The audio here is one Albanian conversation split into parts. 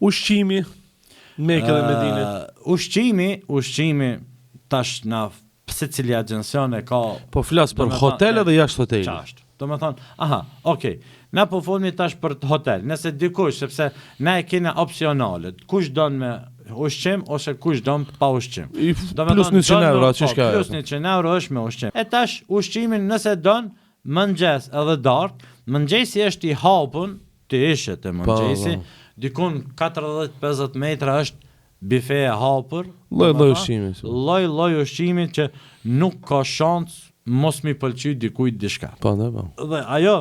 Ushqimi, Mekë dhe Medine. Uh, ushqimi, ushqimi tash na secili agjencion e ka Po flas për hotel edhe jashtë hotelit. Qashtu. Do me thonë, aha, okej, na po folmi tash për hotel, nëse dikush, sepse na e kena opsionale, kush don me ushqim ose kush don pa ushqim. I plus 100 euro, aty po, shka. Plus 100 euro është me ushqim. E tash ushqimin nëse don mëngjes edhe darkë, mëngjesi është i hapun, ti ishe te po, mëngjesi, po. dikun 40-50 metra është bife e hapur, lloj lloj ushqimi, lloj lloj ushqimi që nuk ka shans mos mi pëlqy dikujt diçka. Po, ne po. Dhe ajo,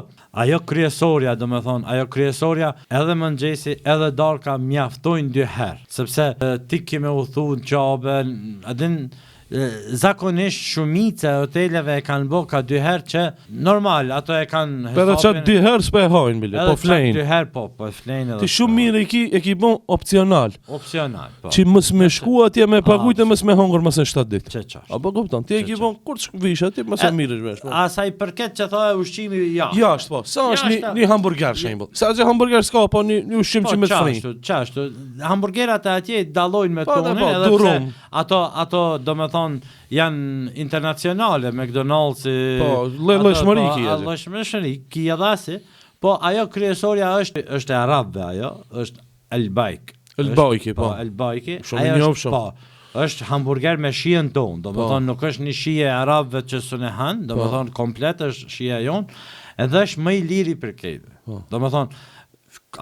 ajo kryesorja, do me thonë, ajo kryesorja, edhe mëngjesi, edhe darka mjaftojnë dy herë, sepse ti ki me udhtu në Qabe, a din, Zakonisht shumica e hoteleve e kanë bo ka dy herë që normal ato e kanë hesapin. Edhe qat dy herë s'po e hajnë bile, po flejnë. Edhe dy herë po, po e flejnë edhe. Ti shumë mirë e ki e ki bo opsional. Opsional, po. Që mos me shku atje me pagujt e mos me hongër mos në 7 ditë. Që qash. A po kupton, ti e ki bo kur të vish aty mos e mirësh vesh. Po. A sa i përket që tha ushqimi ja. Jashtë po. Sa është një një hamburger shembull. Sa është hamburger s'ka po një një ushqim po, që me të frin. Po qashtu, qashtu. Hamburgerat atje dallojnë me po, tonin po, edhe pse Ato, ato, do me thonë, janë internacionale, McDonald's, po, lloj-llojshmëri ki edhe. Lloj-llojshmëri ki edhe asi, po ajo kryesorja është, është e arabëve ajo, është El Bajk. El Bajki, po. Po, El Bajki. Shumë i njohshëm. Po, është hamburger me shijen tonë, do me po. thonë nuk është një shije e arabëve që s'un e hanë, do me po. thonë komplet është shija jonë, edhe është më i liri për krejtve. Po. Do me thonë,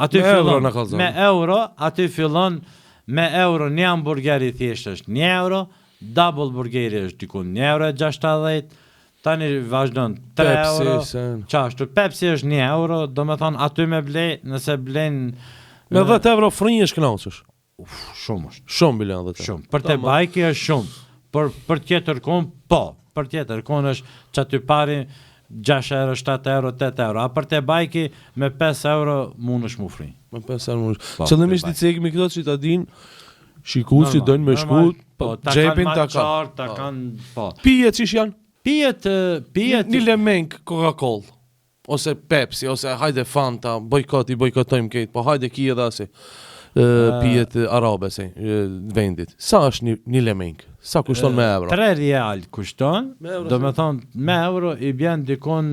aty me fillon, euro me euro, aty fillon Me euro një hamburger i thjeshtë është një euro, double burgeri është diku një euro e 60, tani vazhdon 3 euro. Qashtu, Pepsi është 1 euro, do me thonë aty me ble, nëse blen... Me 10 euro fryhesh kënaqesh. Uf, shumë është. Shumë bile 10 euro. Shumë. Për te Bajki është shumë. Për, për tjetër kun, po. Për tjetër kun është që aty pari 6 euro, 7 euro, 8 euro. A për te Bajki me 5 euro mund është mu fry. Me 5 euro mund është. Po, Qëllimisht i cekmi këto që ta din, shikuesit dojnë me shku, po, ta xhepin ta kanë. Ta po. kanë, po. Pijet qysh janë? Pijet, pijet... Një lemenk Coca-Cola ose Pepsi, ose hajde Fanta, bojkot, i bojkotojmë këtë, po hajde ki edhe asi pijet arabe si vendit. Sa është një, një lemenk? Sa kushton me euro? 3 rial kushton, do me thonë me euro i bjen dikun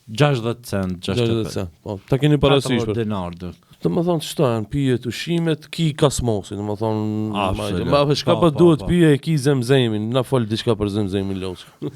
60 cent, 65 cent. Po, ta keni parasysh. 40 dinar do. Do më thonë qëto janë pijet, ushqimet, ki kosmosi, do më thonë, ma ma shka po, po duhet po. pije e ki zemzemin, na fol diçka për zemzemin loqë.